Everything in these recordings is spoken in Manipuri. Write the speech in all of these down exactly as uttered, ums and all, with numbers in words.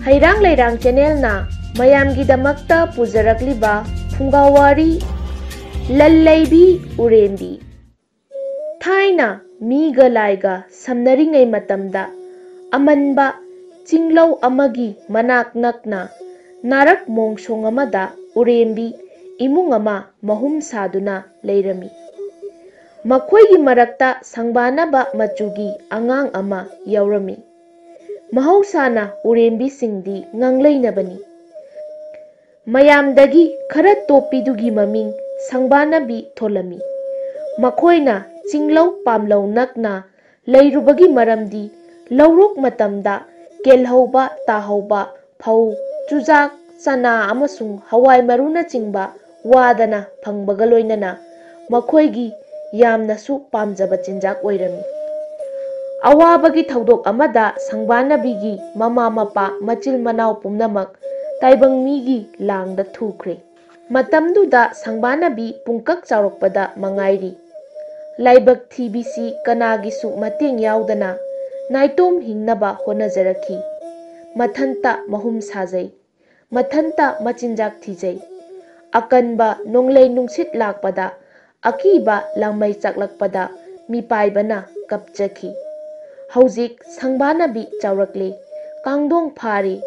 ꯍꯩꯔꯥꯡ ꯂꯩꯔꯥꯡ ꯆꯦꯅꯦꯜꯅ ꯃꯌꯥꯝꯒꯤꯗꯃꯛꯇ ꯄꯨꯖꯔꯛꯂꯤꯕ ꯐꯨꯡꯒꯥꯋꯥꯔꯤ, ꯂꯜꯂꯩꯕꯤ ꯎꯔꯦꯝꯕꯤ꯫ ꯊꯥꯏꯅ ꯃꯤꯒ ꯂꯥꯏꯒ ꯁꯝꯅꯔꯤꯉꯩ ꯃꯇꯝꯗ, ꯑꯃꯟꯕ ꯆꯤꯡꯂꯧ ꯑꯃꯒꯤ ꯃꯅꯥꯛ ꯅꯛꯅ ꯅꯥꯔꯛ ꯃꯣꯡꯁꯣꯡ ꯑꯃꯗ ꯎꯔꯦꯝꯕꯤ ꯏꯃꯨꯡ ꯑꯃ ꯃꯍꯨꯝ ꯁꯥꯗꯨꯅ ꯂꯩꯔꯝꯃꯤ꯫ ꯃꯈꯣꯏꯒꯤ ꯃꯔꯛꯇ ꯁꯪꯕꯥꯅꯕ ꯃꯆꯨꯒꯤ ꯑꯉꯥꯡ ꯑꯃ ꯌꯥꯎꯔꯝꯃꯤ꯫ ꯃꯍꯧꯁꯥꯅ ꯎꯔꯦꯝꯕꯤꯁꯤꯡꯗꯤ ꯉꯥꯡꯂꯩꯅꯕꯅꯤ꯫ ꯃꯌꯥꯝꯗꯒꯤ ꯈꯔ ꯇꯣꯞꯄꯤꯗꯨꯒꯤ ꯃꯃꯤꯡ ꯁꯪꯕꯥꯅꯕꯤ ꯊꯣꯜꯂꯝꯃꯤ꯫ ꯃꯈꯣꯏꯅ ꯆꯤꯡꯂꯧ ꯄꯥꯝꯂꯧ ꯅꯛꯅ ꯂꯩꯔꯨꯕꯒꯤ ꯃꯔꯝꯗꯤ, ꯂꯧꯔꯣꯛ ꯃꯇꯝꯗ ꯀꯦꯜꯍꯧꯕ ꯇꯥꯍꯧꯕ ꯐꯧ, ꯆꯨꯖꯥꯛ, ꯆꯅꯥ ꯑꯃꯁꯨꯡ ꯍꯋꯥꯏ ꯃꯔꯨꯅꯆꯤꯡꯕ ꯋꯥꯗꯅ ꯐꯪꯕꯒ ꯂꯣꯏꯅꯅ ꯃꯈꯣꯏꯒꯤ ꯌꯥꯝꯅꯁꯨ ꯄꯥꯝꯖꯕ ꯆꯤꯟꯖꯥꯛ ꯑꯣꯏꯔꯝꯃꯤ꯫ ꯑꯋꯥꯕꯒꯤ ꯊꯧꯗꯣꯛ ꯑꯃꯗ ꯁꯪꯕꯥꯅꯕꯤꯒꯤ ꯃꯃꯥ ꯃꯄꯥ ꯃꯆꯤꯜ ꯃꯅꯥꯎ ꯄꯨꯝꯅꯃꯛ ꯇꯥꯏꯕꯪ ꯃꯤꯒꯤ ꯂꯥꯡꯗ ꯊꯨꯈ꯭ꯔꯦ꯫ ꯃꯇꯝꯗꯨꯗ ꯁꯪꯕꯥꯅꯕꯤ ꯄꯨꯡꯀꯛ ꯆꯥꯎꯔꯛꯄꯗ ꯃꯉꯥꯏꯔꯤ꯫ ꯂꯥꯏꯕꯛ ꯊꯤꯕꯤꯁꯤ ꯀꯅꯥꯒꯤꯁꯨ ꯃꯇꯦꯡ ꯌꯥꯎꯗꯅ ꯅꯥꯏꯇꯣꯝ ꯍꯤꯡꯅꯕ ꯍꯣꯠꯅꯖꯔꯛꯈꯤ꯫ ꯃꯊꯟꯇ ꯃꯍꯨꯝ ꯁꯥꯖꯩ꯫ ꯃꯊꯟꯇ ꯃꯆꯤꯟꯖꯥꯛ ꯊꯤꯖꯩ꯫ ꯑꯀꯟꯕ ꯅꯣꯡꯂꯩ ꯅꯨꯡꯁꯤꯠ ꯂꯥꯛꯄꯗ, ꯑꯀꯤꯕ ꯂꯥꯡꯃꯩ ꯆꯥꯛꯂꯛꯄꯗ ꯃꯤꯄꯥꯏꯕꯅ ꯀꯞꯆꯈꯤ꯫ ꯍꯧꯖꯤꯛ ꯁꯪꯕꯥꯅꯕꯤ ꯆꯥꯎꯔꯛꯂꯦ, ꯀꯥꯡꯗꯣꯡ ꯐꯥꯔꯦ,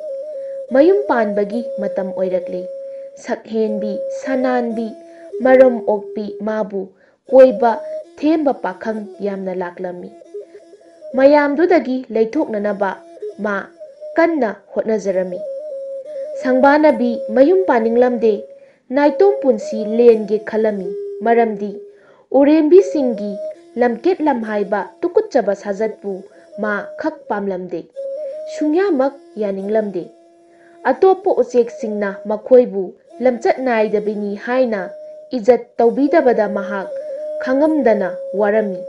ꯃꯌꯨꯝ ꯄꯥꯟꯕꯒꯤ ꯃꯇꯝ ꯑꯣꯏꯔꯛꯂꯦ꯫ ꯁꯛꯍꯦꯟꯕꯤ, ꯁꯅꯥꯟꯕꯤ, ꯃꯔꯝ ꯑꯣꯛꯄꯤ ꯃꯥꯕꯨ ꯀꯣꯏꯕ ꯊꯦꯝꯕ ꯄꯥꯈꯪ ꯌꯥꯝꯅ ꯂꯥꯛꯂꯝꯃꯤ꯫ ꯃꯌꯥꯝꯗꯨꯗꯒꯤ ꯂꯩꯊꯣꯛꯅꯅꯕ ꯃꯥ ꯀꯟꯅ ꯍꯣꯠꯅꯖꯔꯝꯃꯤ꯫ ꯁꯪꯕꯥꯅꯕꯤ ꯃꯌꯨꯝ ꯄꯥꯅꯤꯡꯂꯝꯗꯦ, ꯅꯥꯏꯇꯣꯝ ꯄꯨꯟꯁꯤ ꯂꯦꯟꯒꯦ ꯈꯜꯂꯝꯃꯤ꯫ ꯃꯔꯝꯗꯤ ꯎꯔꯦꯝꯕꯤꯁꯤꯡꯒꯤ ꯂꯝꯀꯦꯠ ꯂꯝꯍꯥꯏꯕ ꯇꯨꯀꯨꯠꯆꯕ ꯁꯥꯖꯠꯄꯨ ꯃꯥ ꯈꯛ ꯄꯥꯝꯂꯝꯗꯦ, ꯁꯨꯡꯌꯥꯃꯛ ꯌꯥꯅꯤꯡꯂꯝꯗꯦ꯫ ꯑꯇꯣꯞꯄ ꯎꯆꯦꯛꯁꯤꯡꯅ ꯃꯈꯣꯏꯕꯨ ꯂꯝꯆꯠ ꯅꯥꯏꯗꯕꯤꯅꯤ ꯍꯥꯏꯅ ꯏꯖꯠ ꯇꯧꯕꯤꯗꯕꯗ ꯃꯍꯥꯛ ꯈꯥꯡꯉꯝꯗꯅ ꯋꯥꯔꯝꯃꯤ꯫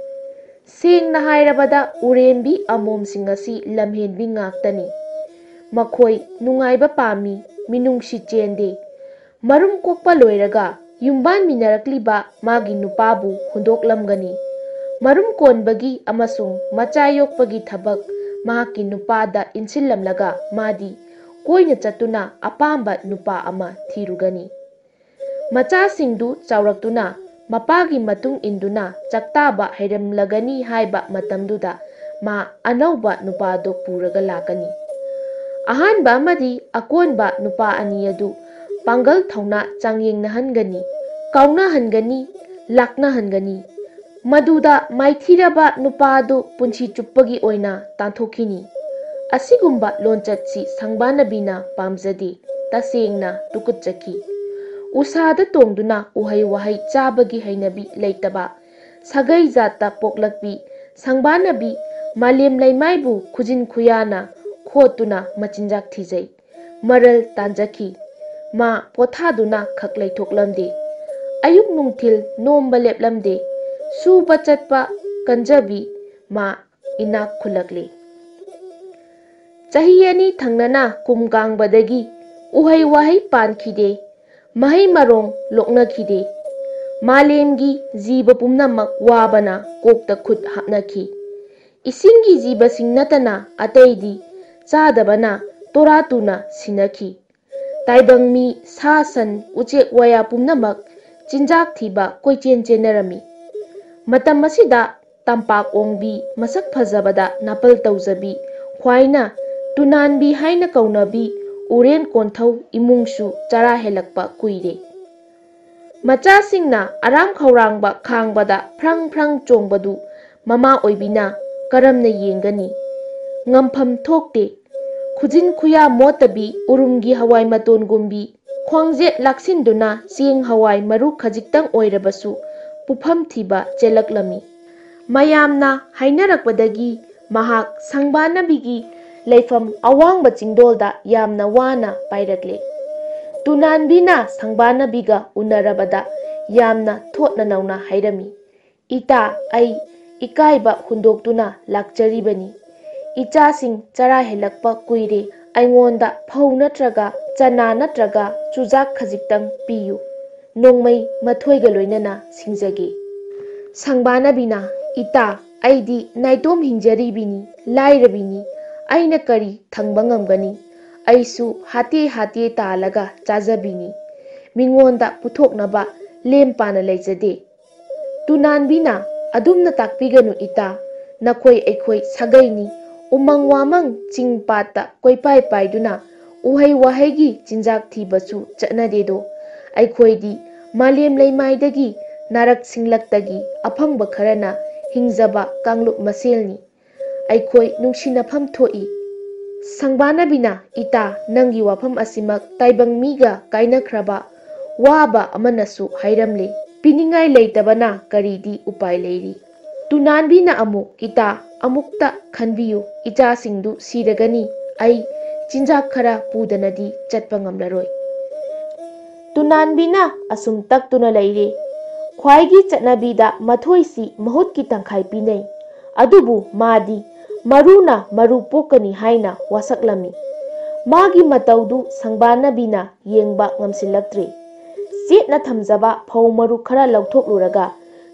ꯁꯦꯡꯅ ꯍꯥꯏꯔꯕꯗ, ꯎꯔꯦꯝꯕꯤ ꯑꯃꯣꯝꯁꯤꯡ ꯑꯁꯤ ꯂꯝꯍꯦꯟꯕꯤ ꯉꯥꯛꯇꯅꯤ꯫ ꯃꯈꯣꯏ ꯅꯨꯡꯉꯥꯏꯕ ꯄꯥꯝꯃꯤ, ꯃꯤꯅꯨꯡꯁꯤ ꯆꯦꯟꯗꯦ꯫ ꯃꯔꯨꯝ ꯀꯣꯛꯄ ꯂꯣꯏꯔꯒ ꯌꯨꯝꯕꯥꯟꯃꯤꯟꯅꯔꯛꯂꯤꯕ ꯃꯥꯒꯤ ꯅꯨꯄꯥꯕꯨ ꯍꯨꯟꯗꯣꯛꯂꯝꯒꯅꯤ꯫ ꯃꯔꯨꯝ ꯀꯣꯟꯕꯒꯤ ꯑꯃꯁꯨꯡ ꯃꯆꯥ ꯌꯣꯛꯄꯒꯤ ꯊꯕꯛ ꯃꯍꯥꯛꯀꯤ ꯅꯨꯄꯥꯗ ꯏꯟꯁꯤꯜꯂꯝꯂꯒ ꯃꯥꯗꯤ ꯀꯣꯏꯅ ꯆꯠꯇꯨꯅ ꯑꯄꯥꯝꯕ ꯅꯨꯄꯥ ꯑꯃ ꯊꯤꯔꯨꯒꯅꯤ꯫ ꯃꯆꯥꯁꯤꯡꯗꯨ ꯆꯥꯎꯔꯛꯇꯨꯅ ꯃꯄꯥꯒꯤ ꯃꯇꯨꯡ ꯏꯟꯗꯨꯅ ꯆꯥꯛꯇꯥꯕ ꯍꯩꯔꯝꯂꯒꯅꯤ ꯍꯥꯏꯕ ꯃꯇꯝꯗꯨꯗ ꯃꯥ ꯑꯅꯧꯕ ꯅꯨꯄꯥꯗꯨ ꯄꯨꯔꯒ ꯂꯥꯛꯀꯅꯤ꯫ ꯑꯍꯥꯟꯕ ꯑꯃꯗꯤ ꯑꯀꯣꯟꯕ ꯅꯨꯄꯥ ꯑꯅꯤ ꯑꯗꯨ ꯄꯥꯡꯒꯜ ꯊꯧꯅꯥ ꯆꯥꯡꯌꯦꯡꯅꯍꯟꯒꯅꯤ, ꯀꯥꯎꯅꯍꯟꯒꯅꯤ, ꯂꯥꯛꯅꯍꯟꯒꯅꯤ꯫ ꯃꯗꯨꯗ ꯃꯥꯏꯊꯤꯔꯕ ꯅꯨꯄꯥ ꯑꯗꯨ ꯄꯨꯟꯁꯤ ꯆꯨꯞꯄꯒꯤ ꯑꯣꯏꯅ ꯇꯥꯟꯊꯣꯛꯈꯤꯅꯤ꯫ ꯑꯁꯤꯒꯨꯝꯕ ꯂꯣꯟꯆꯠꯁꯤ ꯁꯪꯕꯥꯅꯕꯤꯅ ꯄꯥꯝꯖꯗꯦ, ꯇꯁꯦꯡꯅ ꯇꯨꯀꯠꯆꯈꯤ꯫ ꯎꯁꯥꯗ ꯇꯣꯡꯗꯨꯅ ꯎꯍꯩ ꯋꯥꯍꯩ ꯆꯥꯕꯒꯤ ꯍꯩꯅꯕꯤ ꯂꯩꯇꯕ, ꯁꯥꯒꯩ ꯖꯥꯠꯇ ꯄꯣꯛꯂꯛꯄꯤ ꯁꯪꯕꯥꯅꯕꯤ ꯃꯥꯂꯦꯝ ꯂꯩꯃꯥꯏꯕꯨ ꯈꯨꯖꯤꯟ ꯈꯨꯌꯥꯅ ꯈꯣꯠꯇꯨꯅ ꯃꯆꯤꯟꯖꯥꯛ ꯊꯤꯖꯩ꯫ ꯃꯔꯜ ꯇꯥꯟꯖꯈꯤ꯫ ꯃꯥ ꯄꯣꯊꯥꯗꯨꯅ ꯈꯛ ꯂꯩꯊꯣꯛꯂꯝꯗꯦ꯫ ꯑꯌꯨꯛ ꯅꯨꯡꯊꯤꯜ ꯅꯣꯝꯕ ꯂꯦꯞꯂꯝꯗꯦ꯫ ꯁꯨꯕ ꯆꯠꯄ ꯀꯟꯖꯕꯤ ꯃꯥ ꯏꯅꯥꯛ ꯈꯨꯜꯂꯛꯂꯦ꯫ ꯆꯍꯤ ꯑꯅꯤ ꯊꯪꯅꯅ ꯀꯨꯝ ꯀꯥꯡꯕꯗꯒꯤ ꯎꯍꯩ ꯋꯥꯍꯩ ꯄꯥꯟꯈꯤꯗꯦ, ꯃꯍꯩ ꯃꯔꯣꯡ ꯂꯣꯛꯅꯈꯤꯗꯦ꯫ ꯃꯥꯂꯦꯝꯒꯤ ꯖꯤꯕ ꯄꯨꯝꯅꯃꯛ ꯋꯥꯕꯅ ꯀꯣꯛꯇ ꯈꯨꯠ ꯍꯥꯞꯅꯈꯤ꯫ ꯏꯁꯤꯡꯒꯤ ꯖꯤꯕꯁꯤꯡ ꯅꯠꯇꯅ ꯑꯇꯩꯗꯤ ꯆꯥꯗꯕꯅ ꯇꯣꯔꯥ ꯇꯨꯅ ꯁꯤꯅꯈꯤ꯫ ꯇꯥꯏꯕꯪ ꯃꯤ, ꯁꯥ ꯁꯟ, ꯎꯆꯦꯛ ꯋꯥꯌꯥ ꯄꯨꯝꯅꯃꯛ ꯆꯤꯟꯖꯥꯛ ꯊꯤꯕ ꯀꯣꯏꯆꯦꯟ ꯆꯦꯟꯅꯔꯝꯃꯤ꯫ ꯃꯇꯝ ꯑꯁꯤꯗ ꯇꯝꯄꯥꯛ ꯑꯣꯡꯕꯤ, ꯃꯁꯛ ꯐꯖꯕꯗ ꯅꯥꯄꯜ ꯇꯧꯖꯕꯤ, ꯈ꯭ꯋꯥꯏꯅ ꯇꯨꯅꯥꯟꯕꯤ ꯍꯥꯏꯅ ꯀꯧꯅꯕꯤ ꯎꯔꯦꯟ ꯀꯣꯟꯊꯧ ꯏꯃꯨꯡꯁꯨ ꯆꯔꯥ ꯍꯦꯜꯂꯛꯄ ꯀꯨꯏꯔꯦ꯫ ꯃꯆꯥꯁꯤꯡꯅ ꯑꯔꯥꯝ ꯈꯧꯔꯥꯡꯕ ꯈꯥꯡꯕꯗ ꯐ꯭ꯔꯪ ꯐ꯭ꯔꯪ ꯆꯣꯡꯕꯗꯨ ꯃꯃꯥ ꯑꯣꯏꯕꯤꯅ ꯀꯔꯝꯅ ꯌꯦꯡꯒꯅꯤ? ꯉꯝꯐꯝ ꯊꯣꯛꯇꯦ꯫ ꯈꯨꯖꯤꯟ ꯈꯨꯌꯥ ꯃꯣꯠꯇꯕꯤ ꯎꯔꯨꯝꯒꯤ ꯍꯋꯥꯏ ꯃꯇꯣꯟꯒꯨꯝꯕꯤ ꯈ꯭ꯋꯥꯡꯖꯦꯠ ꯂꯥꯛꯁꯤꯟꯗꯨꯅ ꯆꯦꯡ ꯍꯋꯥꯏ ꯃꯔꯨ ꯈꯖꯤꯛꯇꯪ ꯑꯣꯏꯔꯕꯁꯨ ꯄꯨꯐꯝ ꯊꯤꯕ ꯆꯦꯜꯂꯛꯂꯝꯃꯤ꯫ ꯃꯌꯥꯝꯅ ꯍꯥꯏꯅꯔꯛꯄꯗꯒꯤ ꯃꯍꯥꯛ ꯁꯪꯕꯥꯅꯕꯤꯒꯤ ꯂꯩꯐꯝ ꯑꯋꯥꯡꯕ ꯆꯤꯡꯗꯣꯜꯗ ꯌꯥꯝꯅ ꯋꯥꯅ ꯄꯥꯏꯔꯛꯂꯦ꯫ ꯇꯨꯅꯥꯟꯕꯤꯅ ꯁꯪꯕꯥꯅꯕꯤꯒ ꯎꯅꯔꯕꯗ ꯌꯥꯝꯅ ꯊꯣꯠꯅ ꯅꯧꯅ ꯍꯥꯏꯔꯝꯃꯤ, "ꯏꯇꯥ, ꯑꯩ ꯏꯀꯥꯏꯕ ꯍꯨꯟꯗꯣꯛꯇꯨꯅ ꯂꯥꯛꯆꯔꯤꯕꯅꯤ꯫ ꯏꯆꯥꯁꯤꯡ ꯆꯔꯥ ꯍꯦꯜꯂꯛꯄ ꯀꯨꯏꯔꯦ꯫ ꯑꯩꯉꯣꯟꯗ ꯐꯧ ꯅꯠꯇ꯭ꯔꯒ ꯆꯅꯥ ꯅꯠꯇ꯭ꯔꯒ ꯆꯨꯖꯥꯛ ꯈꯖꯤꯛꯇꯪ ꯄꯤꯌꯨ꯫ ꯅꯣꯡꯃꯩ ꯃꯊꯣꯏꯒ ꯂꯣꯏꯅꯅ ꯁꯤꯡꯖꯒꯦ꯫" ꯁꯪꯕꯥꯅꯕꯤꯅ, "ꯏꯇꯥ, ꯑꯩꯗꯤ ꯅꯥꯏꯇꯣꯝ ꯍꯤꯡꯖꯔꯤꯕꯤꯅꯤ, ꯂꯥꯏꯔꯕꯤꯅꯤ꯫ ꯑꯩꯅ ꯀꯔꯤ ꯊꯪꯕ ꯉꯝꯒꯅꯤ? ꯑꯩꯁꯨ ꯍꯥꯇꯦ ꯍꯥꯇꯦ ꯇꯥꯜꯂꯒ ꯆꯥꯖꯕꯤꯅꯤ꯫ ꯃꯤꯉꯣꯟꯗ ꯄꯨꯊꯣꯛꯅꯕ ꯂꯦꯝ ꯄꯥꯅ ꯂꯩꯖꯗꯦ꯫ ꯇꯨꯅꯥꯟꯕꯤꯅ, ꯑꯗꯨꯝꯅ ꯇꯥꯛꯄꯤꯒꯅꯨ ꯏꯇꯥ, ꯅꯈꯣꯏ ꯑꯩꯈꯣꯏ ꯁꯥꯒꯩꯅꯤ꯫ ꯎꯃꯪ ꯋꯥꯃꯪ ꯆꯤꯡ ꯄꯥꯠꯇ ꯀꯣꯏꯄꯥꯏ ꯄꯥꯏꯗꯨꯅ ꯎꯍꯩ ꯋꯥꯍꯩꯒꯤ ꯆꯤꯟꯖꯥꯛ ꯊꯤꯕꯁꯨ ꯆꯠꯅꯗꯦꯗꯣ꯫ ꯑꯩꯈꯣꯏꯗꯤ ꯃꯥꯂꯦꯝ ꯂꯩꯃꯥꯏꯗꯒꯤ ꯅꯥꯔꯛ ꯁꯤꯡꯂꯛꯇꯒꯤ ꯑꯐꯪꯕ ꯈꯔꯅ ꯍꯤꯡꯖꯕ ꯀꯥꯡꯂꯨꯞ ꯃꯁꯦꯜꯅꯤ꯫ ꯑꯩꯈꯣꯏ ꯅꯨꯡꯁꯤꯅꯐꯝ ꯊꯣꯛꯏ꯫ ꯁꯪꯕꯥꯅꯕꯤꯅ, ꯏꯇꯥ, ꯅꯪꯒꯤ ꯋꯥꯐꯝ ꯑꯁꯤꯃꯛ ꯇꯥꯏꯕꯪ ꯃꯤꯒ ꯀꯥꯏꯅꯈ꯭ꯔꯕ ꯋꯥꯕ ꯑꯃꯅꯁꯨ ꯍꯥꯏꯔꯝꯂꯦ꯫ ꯄꯤꯅꯤꯡꯉꯥꯏ ꯂꯩꯇꯕꯅ ꯀꯔꯤꯗꯤ ꯎꯄꯥꯏ ꯂꯩꯔꯤ? ꯇꯨꯅꯥꯟꯕꯤꯅ ꯑꯃꯨꯛ, ꯏꯇꯥ, ꯑꯃꯨꯛꯇ ꯈꯟꯕꯤꯌꯨ, ꯏꯆꯥꯁꯤꯡꯗꯨ ꯁꯤꯔꯒꯅꯤ, ꯑꯩ ꯆꯤꯟꯖꯥꯛ ꯈꯔ ꯄꯨꯗꯅꯗꯤ ꯆꯠꯄ ꯉꯝꯂꯔꯣꯏ꯫ ꯇꯨꯅꯥꯟꯕꯤꯅ ꯑꯁꯨꯝ ꯇꯛꯇꯨꯅ ꯂꯩꯔꯦ꯫ ꯈ꯭ꯋꯥꯏꯒꯤ ꯆꯠꯅꯕꯤꯗ ꯃꯊꯣꯏꯁꯤ ꯃꯍꯨꯠꯀꯤ ꯇꯪꯈꯥꯏ ꯄꯤꯅꯩ꯫ ꯑꯗꯨꯕꯨ ꯃꯥꯗꯤ ꯃꯔꯨꯅ ꯃꯔꯨ ꯄꯣꯛꯀꯅꯤ ꯍꯥꯏꯅ ꯋꯥꯁꯛꯂꯝꯃꯤ꯫ ꯃꯥꯒꯤ ꯃꯇꯧꯗꯨ ꯁꯪꯕꯥꯅꯕꯤꯅ ꯌꯦꯡꯕ ꯉꯝꯁꯤꯜꯂꯛꯇ꯭ꯔꯦ꯫ ꯆꯦꯠꯅ ꯊꯝꯖꯕ ꯐꯧ ꯃꯔꯨ ꯈꯔ ꯂꯧꯊꯣꯛꯂꯨꯔꯒ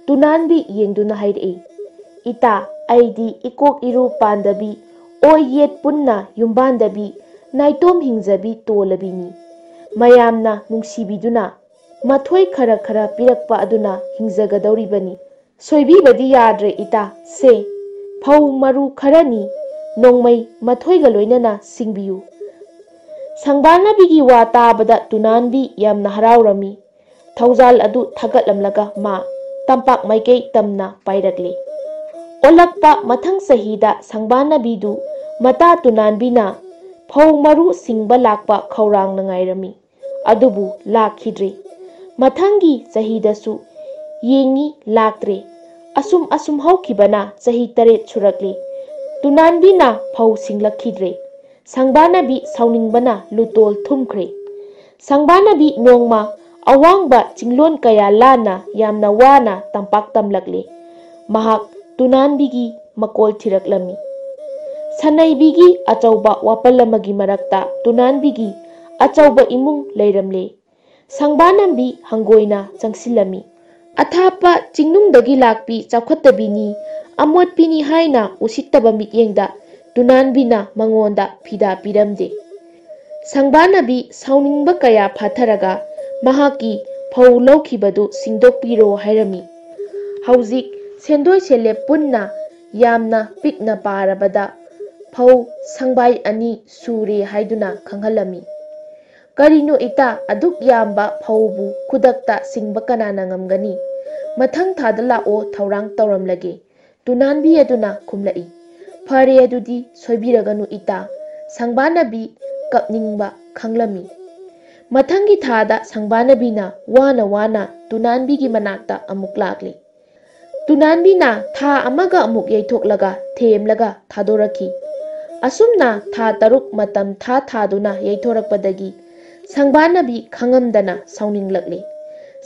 ꯇꯨꯅꯥꯟꯕꯤ ꯌꯦꯡꯗꯨꯅ ꯍꯥꯏꯔꯛꯏ, "ꯏꯇꯥ, ꯑꯩꯗꯤ ꯏꯀꯣꯛ ꯏꯔꯨ ꯄꯥꯟꯗꯕꯤ, ꯑꯣꯏ ꯌꯦꯠ ꯄꯨꯟꯅ ꯌꯨꯝꯕꯥꯟꯗꯕꯤ, ꯅꯥꯏꯇꯣꯝ ꯍꯤꯡꯖꯕꯤ ꯇꯣꯂꯕꯤꯅꯤ꯫ ꯃꯌꯥꯝꯅ ꯅꯨꯡꯁꯤꯕꯤꯗꯨꯅ ꯃꯊꯣꯏ ꯈꯔ ꯈꯔ ꯄꯤꯔꯛꯄ ꯑꯗꯨꯅ ꯍꯤꯡꯖꯒꯗꯧꯔꯤꯕꯅꯤ꯫ ꯁꯣꯏꯕꯤꯕꯗꯤ ꯌꯥꯗ꯭ꯔꯦ ꯏꯇꯥ, ꯁꯦ, ꯐꯧ ꯃꯔꯨ ꯈꯔꯅꯤ, ꯅꯣꯡꯃꯩ ꯃꯊꯣꯏꯒ ꯂꯣꯏꯅꯅ ꯁꯤꯡꯕꯤꯌꯨ"꯫ ꯁꯪꯕꯥꯅꯕꯤꯒꯤ ꯋꯥ ꯇꯥꯕꯗ ꯇꯨꯅꯥꯟꯕꯤ ꯌꯥꯝꯅ ꯍꯔꯥꯎꯔꯝꯃꯤ꯫ ꯊꯧꯖꯥꯜ ꯑꯗꯨ ꯊꯥꯒꯠꯂꯝꯂꯒ ꯃꯥ ꯇꯝꯄꯥꯛ ꯃꯥꯏꯀꯩ ꯇꯝꯅ ꯄꯥꯏꯔꯛꯂꯦ꯫ ꯑꯣꯜꯂꯛꯄ ꯃꯊꯪ ꯆꯍꯤꯗ ꯁꯪꯕꯥꯅꯕꯤꯗꯨ ꯃꯇꯥ ꯇꯨꯅꯥꯟꯕꯤꯅ ꯐꯧ ꯃꯔꯨ ꯁꯤꯡꯕ ꯂꯥꯛꯄ ꯈꯧꯔꯥꯡꯅ ꯉꯥꯏꯔꯝꯃꯤ꯫ ꯑꯗꯨꯕꯨ ꯂꯥꯛꯈꯤꯗ꯭ꯔꯦ꯫ ꯃꯊꯪꯒꯤ ꯆꯍꯤꯗꯁꯨ ꯌꯦꯡꯉꯤ, ꯂꯥꯛꯇ꯭ꯔꯦ꯫ ꯑꯁꯨꯝ ꯑꯁꯨꯝ ꯍꯧꯈꯤꯕꯅ ꯆꯍꯤ ꯇꯔꯦꯠ ꯁꯨꯔꯛꯂꯦ꯫ ꯇꯨꯅꯥꯟꯕꯤꯅ ꯐꯧ ꯁꯤꯡꯂꯛꯈꯤꯗ꯭ꯔꯦ꯫ ꯁꯪꯕꯥꯅꯕꯤ ꯁꯥꯎꯅꯤꯡꯕꯅ ꯂꯨꯇꯣꯜ ꯊꯨꯝꯈ꯭ꯔꯦ꯫ ꯁꯪꯕꯥꯅꯕꯤ ꯅꯣꯡꯃ ꯑꯋꯥꯡꯕ ꯆꯤꯡꯂꯣꯟ ꯀꯌꯥ ꯂꯥꯟꯅ ꯌꯥꯝꯅ ꯋꯥꯅ ꯇꯝꯄꯥꯛ ꯇꯝꯂꯛꯂꯦ꯫ ꯃꯍꯥꯛ ꯇꯨꯅꯥꯟꯕꯤꯒꯤ ꯃꯀꯣꯜ ꯊꯤꯔꯛꯂꯝꯃꯤ꯫ ꯁꯅꯩꯕꯤꯒꯤ ꯑꯆꯧꯕ ꯋꯥꯄꯜ ꯑꯃꯒꯤ ꯃꯔꯛꯇ ꯇꯨꯅꯥꯟꯕꯤꯒꯤ ꯑꯆꯧꯕ ꯏꯃꯨꯡ ꯂꯩꯔꯝꯂꯦ꯫ ꯁꯪꯕꯥꯅꯕꯤ ꯍꯪꯒꯣꯏꯅ ꯆꯪꯁꯤꯜꯂꯝꯃꯤ꯫ ꯑꯊꯥꯞꯄ ꯆꯤꯡꯅꯨꯡꯗꯒꯤ ꯂꯥꯛꯄꯤ ꯆꯥꯎꯈꯠꯇꯕꯤꯅꯤ, ꯑꯃꯣꯠꯄꯤꯅꯤ ꯍꯥꯏꯅ ꯎꯁꯤꯠꯇꯕ ꯃꯤꯠꯌꯦꯡꯗ ꯇꯨꯅꯥꯟꯕꯤꯅ ꯃꯉꯣꯟꯗ ꯐꯤꯗꯥ ꯄꯤꯔꯝꯗꯦ꯫ ꯁꯪꯕꯥꯅꯕꯤ ꯁꯥꯎꯅꯤꯡꯕ ꯀꯌꯥ ꯐꯥꯊꯔꯒ ꯃꯍꯥꯛꯀꯤ ꯐꯧ ꯂꯧꯈꯤꯕꯗꯨ ꯁꯤꯡꯗꯣꯛꯄꯤꯔꯣ ꯍꯥꯏꯔꯝꯃꯤ꯫ ꯍꯧꯖꯤꯛ ꯁꯦꯟꯗꯣꯏ ꯁꯦꯂꯦꯞ ꯄꯨꯟꯅ ꯌꯥꯝꯅ ꯄꯤꯛꯅ ꯄꯥꯔꯕꯗ ꯐꯧ ꯁꯪꯕꯥꯏ ꯑꯅꯤ ꯁꯨꯔꯦ ꯍꯥꯏꯗꯨꯅ ꯈꯪꯍꯜꯂꯝꯃꯤ꯫ "ꯀꯔꯤꯅꯣ ꯏꯇꯥ, ꯑꯗꯨꯛ ꯌꯥꯝꯕ ꯐꯧꯕꯨ ꯈꯨꯗꯛꯇ ꯁꯤꯡꯕ ꯀꯅꯥꯅ ꯉꯝꯒꯅꯤ? ꯃꯊꯪ ꯊꯥꯗ ꯂꯥꯛꯑꯣ, ꯊꯧꯔꯥꯡ ꯇꯧꯔꯝꯂꯒꯦ", ꯇꯨꯅꯥꯟꯕꯤ ꯑꯗꯨꯅ ꯈꯨꯝꯂꯛꯏ꯫ "ꯐꯔꯦ, ꯑꯗꯨꯗꯤ ꯁꯣꯏꯕꯤꯔꯒꯅꯨ ꯏꯇꯥ", ꯁꯪꯕꯥꯅꯕꯤ ꯀꯞꯅꯤꯡꯕ ꯈꯪꯂꯝꯃꯤ꯫ ꯃꯊꯪꯒꯤ ꯊꯥꯗ ꯁꯪꯕꯥꯅꯕꯤꯅ ꯋꯥꯅ ꯋꯥꯅ ꯇꯨꯅꯥꯟꯕꯤꯒꯤ ꯃꯅꯥꯛꯇ ꯑꯃꯨꯛ ꯂꯥꯛꯂꯤ꯫ ꯇꯨꯅꯥꯟꯕꯤꯅ ꯊꯥ ꯑꯃꯒ ꯑꯃꯨꯛ ꯌꯩꯊꯣꯛꯂꯒ ꯊꯦꯝꯂꯒ ꯊꯥꯗꯣꯔꯛꯈꯤ꯫ ꯑꯁꯨꯝꯅ ꯊꯥ ꯇꯔꯨꯛ ꯃꯇꯝ ꯊꯥ ꯊꯥꯗꯨꯅ ꯌꯩꯊꯣꯔꯛꯄꯗꯒꯤ ꯁꯪꯕꯥꯅꯕꯤ ꯈꯪꯉꯝꯗꯅ ꯁꯥꯎꯅꯤꯡꯂꯛꯂꯤ꯫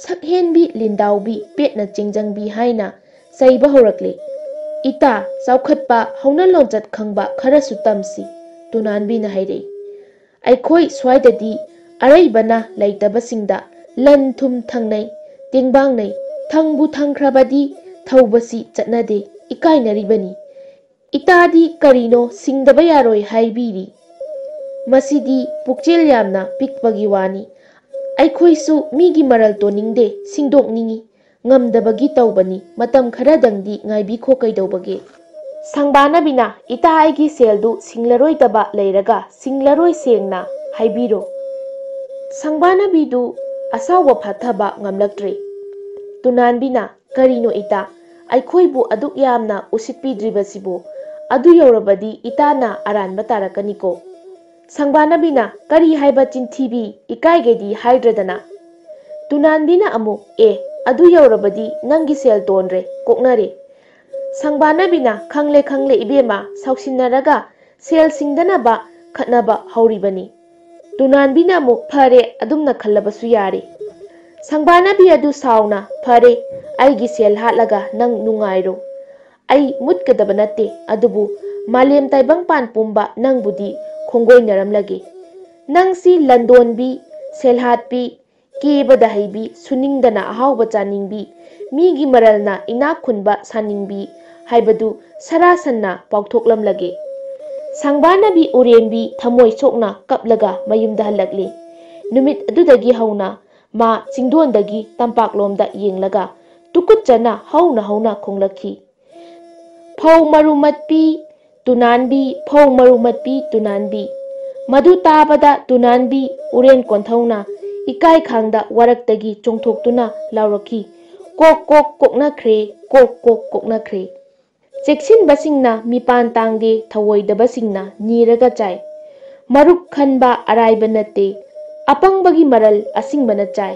"ꯁꯛꯍꯦꯟꯕꯤ, ꯂꯤꯟꯗꯥꯎꯕꯤ, ꯄꯦꯠꯅ ꯆꯦꯡꯖꯪꯕꯤ" ꯍꯥꯏꯅ ꯆꯩꯕ ꯍꯧꯔꯛꯂꯤ꯫ "ꯏꯇꯥ, ꯆꯥꯎꯈꯠꯄ ꯍꯧꯅ ꯂꯣꯟꯆꯠ ꯈꯪꯕ ꯈꯔꯁꯨ ꯇꯝꯁꯤ", ꯇꯨꯅꯥꯟꯕꯤꯅ ꯍꯥꯏꯔꯛꯏ꯫ "ꯑꯩꯈꯣꯏ ꯁ꯭ꯋꯥꯏꯗꯗꯤ ꯑꯔꯩꯕꯅ ꯂꯩꯇꯕꯁꯤꯡꯗ ꯂꯟ ꯊꯨꯝ ꯊꯪꯅꯩ, ꯇꯦꯡꯕꯥꯡꯅꯩ꯫ ꯊꯪꯕꯨ ꯊꯪꯈ꯭ꯔꯕꯗꯤ ꯊꯧꯕꯁꯤ ꯆꯠꯅꯗꯦ, ꯏꯀꯥꯏꯅꯔꯤꯕꯅꯤ꯫ ꯏꯇꯥꯗꯤ ꯀꯔꯤꯅꯣ ꯁꯤꯡꯗꯕ ꯌꯥꯔꯣꯏ ꯍꯥꯏꯕꯤꯔꯤ? ꯃꯁꯤꯗꯤ ꯄꯨꯛꯆꯦꯜ ꯌꯥꯝꯅ ꯄꯤꯛꯄꯒꯤ ꯋꯥꯅꯤ꯫ ꯑꯩꯈꯣꯏꯁꯨ ꯃꯤꯒꯤ ꯃꯔꯜ ꯇꯣꯟꯅꯤꯡꯗꯦ, ꯁꯤꯡꯗꯣꯛꯅꯤꯡꯏ꯫ ꯉꯝꯗꯕꯒꯤ ꯇꯧꯕꯅꯤ, ꯃꯇꯝ ꯈꯔꯗꯪꯗꯤ ꯉꯥꯏꯕꯤꯈꯣ ꯀꯩꯗꯧꯕꯒꯦ?" ꯁꯪꯕꯥꯅꯕꯤꯅ, "ꯏꯇꯥ, ꯑꯩꯒꯤ ꯁꯦꯜꯗꯨ ꯁꯤꯡꯂꯔꯣꯏꯗꯕ ꯂꯩꯔꯒ ꯁꯤꯡꯂꯔꯣꯏ ꯁꯦꯡꯅ ꯍꯥꯏꯕꯤꯔꯣ"꯫ ꯁꯪꯕꯥꯅꯕꯤꯗꯨ ꯑꯁꯥꯎꯕ ꯐꯥꯊꯕ ꯉꯝꯂꯛꯇ꯭ꯔꯦ꯫ ꯇꯨꯅꯥꯟꯕꯤꯅ, "ꯀꯔꯤꯅꯣ ꯏꯇꯥ, ꯑꯩꯈꯣꯏꯕꯨ ꯑꯗꯨꯛ ꯌꯥꯝꯅ ꯎꯁꯤꯠꯄꯤꯗ꯭ꯔꯤꯕꯁꯤꯕꯨ? ꯑꯗꯨ ꯌꯧꯔꯕꯗꯤ ꯏꯇꯥꯅ ꯑꯔꯥꯟꯕ ꯇꯥꯔꯛꯀꯅꯤꯀꯣ"꯫ ꯁꯪꯕꯥꯅꯕꯤꯅ, "ꯀꯔꯤ ꯍꯥꯏꯕ ꯆꯤꯟꯊꯤꯕꯤ, ꯏꯀꯥꯏꯒꯦꯗꯤ ꯍꯥꯏꯗ꯭ꯔꯗꯅ"꯫ ꯇꯨꯅꯥꯟꯕꯤꯅ ꯑꯃꯨꯛ, "ꯑꯦ, ꯑꯗꯨ ꯌꯧꯔꯕꯗꯤ ꯅꯪꯒꯤ ꯁꯦꯜ ꯇꯣꯟꯔꯦ, ꯀꯣꯛꯅꯔꯦ"꯫ ꯁꯪꯕꯥꯅꯕꯤꯅ, "ꯈꯪꯂꯦ, ꯈꯪꯂꯦ ꯏꯕꯦꯝꯃ, ꯁꯥꯎꯁꯤꯟꯅꯔꯒ ꯁꯦꯜ ꯁꯤꯡꯗꯅꯕ ꯈꯠꯅꯕ ꯍꯧꯔꯤꯕꯅꯤ"꯫ ꯇꯨꯅꯥꯟꯕꯤꯅ ꯑꯃꯨꯛ, "ꯐꯔꯦ, ꯑꯗꯨꯝꯅ ꯈꯜꯂꯕꯁꯨ ꯌꯥꯔꯦ"꯫ ꯁꯪꯕꯥꯅꯕꯤ ꯑꯗꯨ ꯁꯥꯎꯅ, "ꯐꯔꯦ, ꯑꯩꯒꯤ ꯁꯦꯜ ꯍꯥꯠꯂꯒ ꯅꯪ ꯅꯨꯡꯉꯥꯏꯔꯣ꯫ ꯑꯩ ꯃꯨꯠꯀꯗꯕ ꯅꯠꯇꯦ, ꯑꯗꯨꯕꯨ ꯃꯥꯂꯦꯝ ꯇꯥꯏꯕꯪꯄꯥꯟ ꯄꯨꯝꯕ ꯅꯪꯕꯨꯗꯤ ꯈꯣꯡꯒꯣꯏꯅꯔꯝꯂꯒꯦ꯫ ꯅꯪꯁꯤ ꯂꯟꯗꯣꯟꯕꯤ, ꯁꯦꯜꯍꯥꯠꯄꯤ, ꯀꯦꯕꯗ ꯍꯩꯕꯤ, ꯁꯨꯅꯤꯡꯗꯅ ꯑꯍꯥꯎꯕ ꯆꯥꯅꯤꯡꯕꯤ, ꯃꯤꯒꯤ ꯃꯔꯜꯅ ꯏꯅꯥꯛ ꯈꯨꯟꯕ ꯁꯥꯅꯤꯡꯕꯤ ꯍꯥꯏꯕꯗꯨ ꯁꯔꯥꯁꯟꯅ ꯄꯥꯎꯊꯣꯛꯂꯝꯂꯒꯦ"꯫ ꯁꯪꯕꯥꯅꯕꯤ ꯎꯔꯦꯝꯕꯤ ꯊꯃꯣꯏ ꯁꯣꯛꯅ ꯀꯞꯂꯒ ꯃꯌꯨꯝꯗ ꯍꯜꯂꯛꯂꯤ꯫ ꯅꯨꯃꯤꯠ ꯑꯗꯨꯗꯒꯤ ꯍꯧꯅ ꯃꯥ ꯆꯤꯡꯗꯣꯟꯗꯒꯤ ꯇꯝꯄꯥꯛꯂꯣꯝꯗ ꯌꯦꯡꯂꯒ ꯇꯨꯀꯨꯠꯆꯅ ꯍꯧꯅ ꯍꯧꯅ ꯈꯣꯡꯂꯛꯈꯤ꯫ "ꯐꯧ ꯃꯔꯨ ꯃꯠꯄꯤ ꯇꯨꯅꯥꯟꯕꯤ, ꯐꯧ ꯃꯔꯨ ꯃꯠꯄꯤ ꯇꯨꯅꯥꯟꯕꯤ"꯫ ꯃꯗꯨ ꯇꯥꯕꯗ ꯇꯨꯅꯥꯟꯕꯤ ꯎꯔꯦꯟ ꯀꯣꯟꯊꯧꯅ ꯏꯀꯥꯏ ꯈꯥꯡꯗ ꯋꯥꯔꯛꯇꯒꯤ ꯆꯣꯡꯊꯣꯛꯇꯨꯅ ꯂꯥꯎꯔꯛꯈꯤ, "ꯀꯣꯛ ꯀꯣꯛ ꯀꯣꯛꯅꯈ꯭ꯔꯦ, ꯀꯣꯛ ꯀꯣꯛ ꯀꯣꯛꯅꯈ꯭ꯔꯦ"꯫ ꯆꯦꯛꯁꯤꯟꯕꯁꯤꯡꯅ ꯃꯤꯄꯥꯟ ꯇꯥꯡꯗꯦ, ꯊꯧꯑꯣꯏꯗꯕꯁꯤꯡꯅ ꯅꯤꯔꯒ ꯆꯥꯏ꯫ ꯃꯔꯨꯞ ꯈꯟꯕ ꯑꯔꯥꯏꯕ ꯅꯠꯇꯦ, ꯑꯄꯪꯕꯒꯤ ꯃꯔꯜ ꯑꯁꯤꯡꯕꯅ ꯆꯥꯏ꯫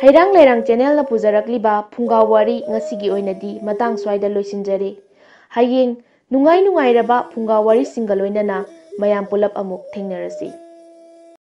ꯍꯩꯔꯥꯡ ꯂꯩꯔꯥꯡ ꯆꯦꯅꯦꯜꯅ ꯄꯨꯖꯔꯛꯂꯤꯕ ꯐꯨꯡꯒꯥ ꯋꯥꯔꯤ ꯉꯁꯤꯒꯤ ꯑꯣꯏꯅꯗꯤ ꯃꯇꯥꯡ ꯁ꯭ꯋꯥꯏꯗ ꯂꯣꯏꯁꯤꯟꯖꯔꯦ꯫ ꯍꯌꯦꯡ ꯅꯨꯡꯉꯥꯏ ꯅꯨꯡꯉꯥꯏꯔꯕ ꯐꯨꯡꯒꯥ ꯋꯥꯔꯤꯁꯤꯡꯒ ꯂꯣꯏꯅꯅ ꯃꯌꯥꯝ ꯄꯨꯂꯞ ꯑꯃꯨꯛ ꯊꯦꯡꯅꯔꯁꯤ꯫